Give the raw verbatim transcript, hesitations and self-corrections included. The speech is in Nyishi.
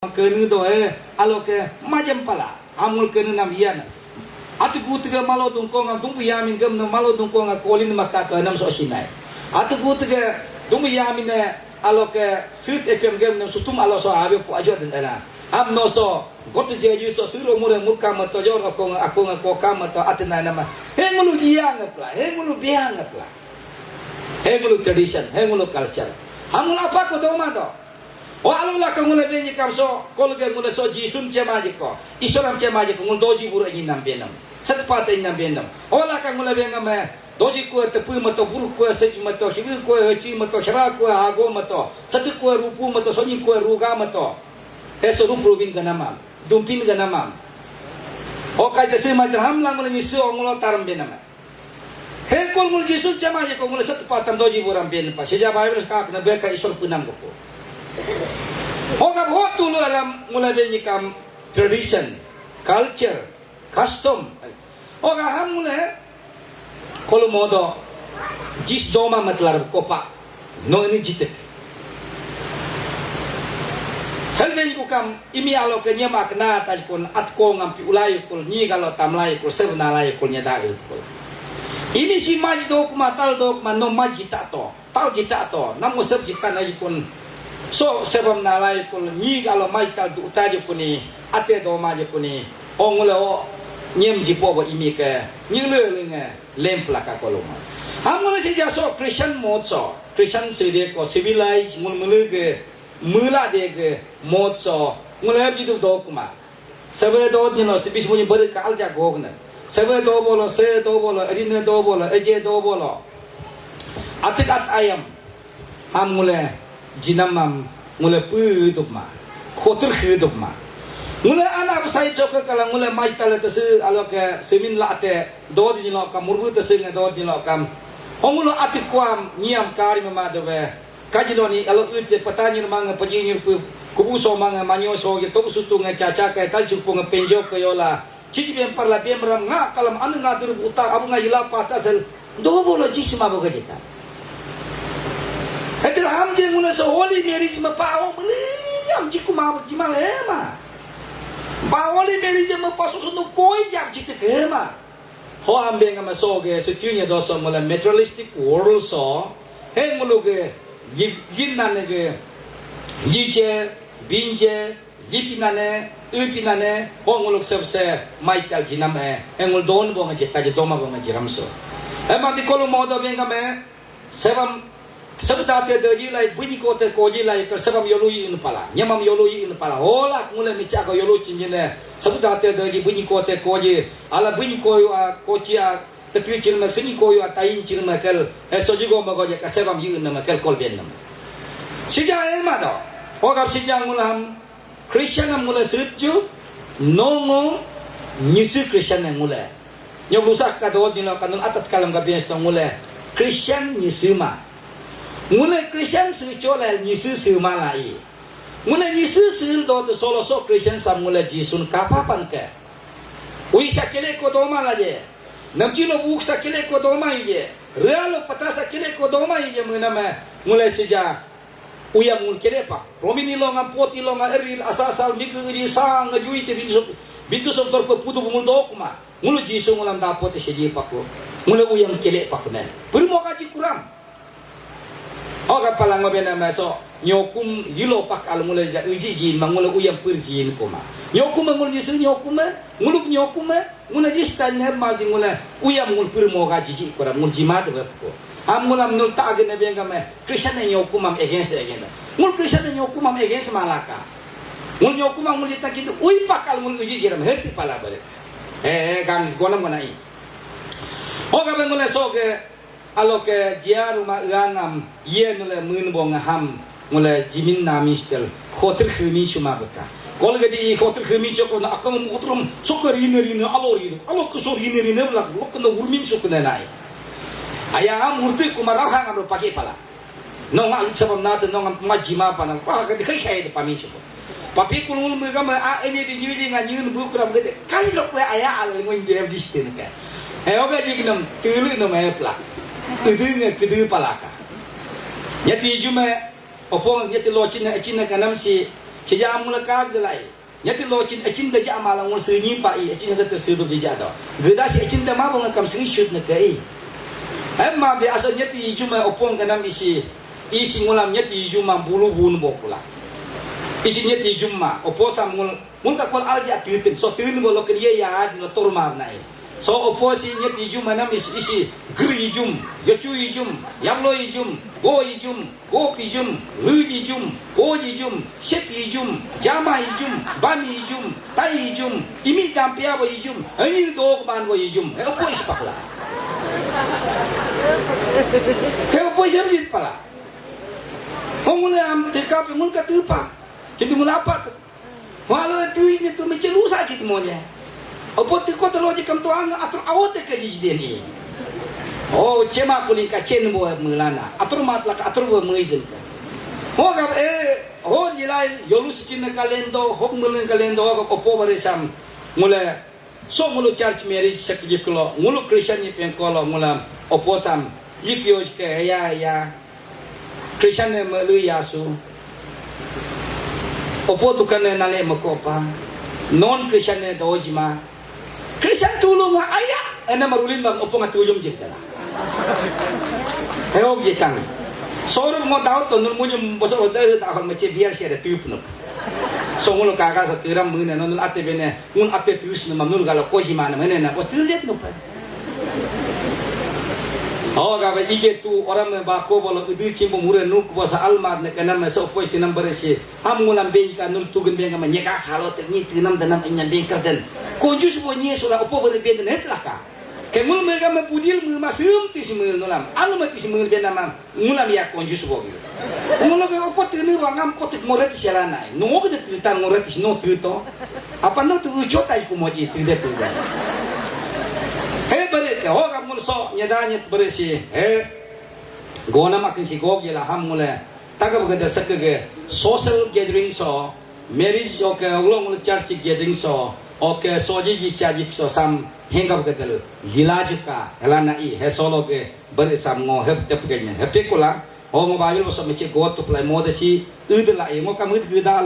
kenu do eh, alo ke majem pala, amul kenu nam iyan. Atu gu tiga malo dungkong, dumbu yamin gem no malo dungkong, kolin maka to enam so sinai. Atu gu tiga dumbu yamin eh, alo ke sut epem gem no sutum alo so abe pu ajo den ena. Am no so, gotu jeji so suro mure muka mato jor akong, akong koka mato atina nama. Hengulu iya ngepla, hengulu biang ngepla. Hengulu tradition, hengulu culture. Hamul apa ko doma do? O alu la ka ngule benyi kam so, kol ge ngule so Jisun chema jiko, Isoram chema jiko, ngul doji buru enyi nam benam. Setpa te enyi nam benam. O la ka ngule bengam eh, doji kue tepu mato, buru kue seju mato, hibu kue heci mato, hera kue hago mato, setu kue rupu mato, sonyi kue ruga mato. He so rup rubin ganamam, dumpin ganamam. O kai te sema terham la ngule nyisu o ngulo taram benam. He kol ngul Jisun chema jiko ngul setpa tam doji buram ben pa. Seja Bible ka kena beka Isor punam ko. Hoga ho tulu alam ngul benyi kam tradition, culture, custom. Hoga ham ngul kol modo jis doma matlar kopa. No ini jitik. Helben ku kam imi alo ke nyem akna ta jikun atko ngampi ulai kul nyi galo tamlai kul sebna lai kul nyeda kul. Imi si maj do kuma tal do kuma no maj jita to, tal jita to, nam usap jita na jikun. So sebam na lai kul nyi galo maj tal du uta jikuni, ate do ma jikuni. O ngule o nyem jipo bo imi ke nyi le le nge. Lem pelaka koloma. Ham ngule si jaso Christian mod so, Christian sede ko civilized ngul mulu ge mula de ge mod so ngule hab jidu do kuma. Sabe do ni no sibis muni ber ka alja gog ne. Sabe do bolo, se do bolo, erine do bolo, eje do bolo. Atik at ayam. Ham ngule jinam am ngule pu dupma, khotir khu dupma. Ngule ana besai choke kala ngule mai tale tese alo ke semin la ate do di nyilo kam murbu tese nge do di nyilo kam. Ho ngule atik kuam nyiam kari mama debe. Kajilo ni alo ute pata nyir mange paji nyir pu kubu so mange manyo so ge tobu sutu nge caca ke tal chupu nge penjo ke yola. Cici bem parla bem ram nga kalam anu nga durub utak abu nga ila pata sel do bolo jisma boga jita. Etil ham je nguna so holy marriage ma pa o meliam jiku ma jimal hema. Pa holy marriage ma pa susu nu koi jab jitik hema. Ho ambe nga ma so ge setunya do so mula materialistic world so he ngulu ge yin nan ge yije binje Lipinane, ipinane, ho nguluk sebse, maital jinam eh, engul don bonga jita je doma bonga jiram so. Emang di kolu modo bengam eh, sebam, sebda te de ji lai, bunyi ko te ko ji lai, ke sebam yolu yi in pala, nyamam yolu yi in pala, hola ngule micha ko yolu chinjine, sebda te de ji, bunyi ko te ko ji, ala bunyi ko yu a, ko chi a, tepi chirma, sini ko yu a, tain chirma kel, eh, soji go mago je, ke sebam yi in nama kel kol ben nama. Sija eh ma do, hogap sija ngulham, Christian am ngule sirip ju, nongo nyisi Christian am ngule. Nyok lusak ka dot nilo kanun atat kalam ka bias to ngule Christian nyisi ma. Ngule Christian si chola nyisi si ma lai. Ngule nyisi si do to solo so Christian sam ngule Jisun kapa pan ke. Ui sakile ko doma la je. Namchi lo buk sakile ko doma je. Realo pata sakile ko doma je menama ngule sija. Uyam ngul kele pak. Romini lo ngam poti lo ngam eril asa asal migi iri sang ngajui te bintu bintu som torpe putu ngul dokuma. Ngulu Jisu ngulam da poti seji pak ko. Ngulu uyam kele pak ne. Permo kaji kuram. Oga pala ngobe na maso nyokum yilo pak al ngulu ja uji jin ma ngulu uyam perjin kuma. Nyokum ngul Jisu nyokum nguluk nyokum. Nguna jis tanya mal di nguna uyam ngun pur moga jiji kora ngun jima de bep ko. Am nguna nul ta agene bengam eh Christian ne nyokum am against de agenda. Ngun Christian ne nyokum am against malaka. Ngun nyokum am ngun jita gitu ui pakal ngun uji jiram heti pala balik. Eh, eh, gam gonam gona i. Oga bengule soge Aloke jia ruma uangam ye nule mun bo ngaham ngule jimin nami stel khotir khumi chuma beka. Kol gadi i khotir khumi choko na akam mutrum sokar ine rine alo rine alo kusor ine rine lak lok na urmin sokne nai. Aya am urte kuma rauha ngam pake pala. No nga sabam nate no ngam majima pana pa gadi khai khai de pami choko. Papi kulungul mega ma a ene di nyuri nga nyun bu kuram gede kali lok we aya al ngoi dem distin ke. Eh oga di gnam tulu no me pla. Kudu nge kudu palaka. Nyati jume opong nyati lo china china kanam si Sejam ngula kag delai. Nyati lo cin, acin da ja mala ngul sini pa i, acin da tersedup di ja do. Geda si acin da ma bunga kam sini shoot na kai. Em ma de asa nyati ijum ma opong kanam isi, isi ngulam nyati ijum ma bulu bun bo pula. Isi nyati ijum ma, opo sam ngul, ngul ka kol al ja titin, so tin bo lo ken ye ya di lo torma na i. So opo si nyati ijum ma nam isi, isi, gri ijum, yochu ijum, yablo ijum, go ijum, Gop ijum, lu ijum, ko ijum, sep ijum, jama ijum, bam ijum, tai ijum, imi dampia bo ijum, ani dog man bo ijum. He opo is pakla. He opo is pala. Hongule am teka pe mun ka tupa. Kintu mun apa tu? Walo tu ini tu mece lusa cit mo ne. Opo tiko telo je kam tuang atur awot ke jis deni. Oh, cema kuling ka cen bo melana. Atur mat la ka atur bo mejden. Ho ga eh ho jilai yolu sicin kalendo, hok mulin kalendo, ho opo barisam. Ngule so ngulu church marriage sek jip kelo, ngulu Christian ni pengkolo ngulam opo sam. Yik yo ke ya ya. Christian ne melu yasu. Opo tukan ne nale mekopa. Non Christian ne dojima. Christian tulung ha aya. Ena marulin bang opo nga tuyum je dala. Heok je tang. Sorum ngo daud to nul munyum boso odar da hal mece biar sia da tup nup. So ngulu kaga sa tiram mene nul ate bene. Ngun ate tuus nama nul galo kojima nama nene na bos tulet nupa. Oh, gaba ige tu orang me bako bolo udu cimbo mure nuk bos almat ne kenam me so pos tinam beresi. Am ngulam beng ka nul tugen beng ma nyeka halo te ni tinam denam inyam beng kerden. Konjus bo nye sura opo bere beng den het laka. Ke ngul me ga me budil me masum tis me nulam. Al me tis me beng nama. Ngulam ya konjus bo gitu. Ngulam ya opo tene bangam kotik moret sialanai. No kita tutan moret is no tuto. Apa no tu ujo tai ku moji tude tude. He beri ke ho kam ngul so nyeda nyet beri si. He gona makin si gog yela ham ngule. Taga baga da sakage social gathering so, marriage oke ulo ngul church gathering so, oke soji ji chajik so sam hengab gadal. Lila juka helana i he solo ge. Bari sam ngo hep tep ganya. Hepe kula. Ho ngo Bible boso meche go tup lai mo da si ud la e ngo kam ud gda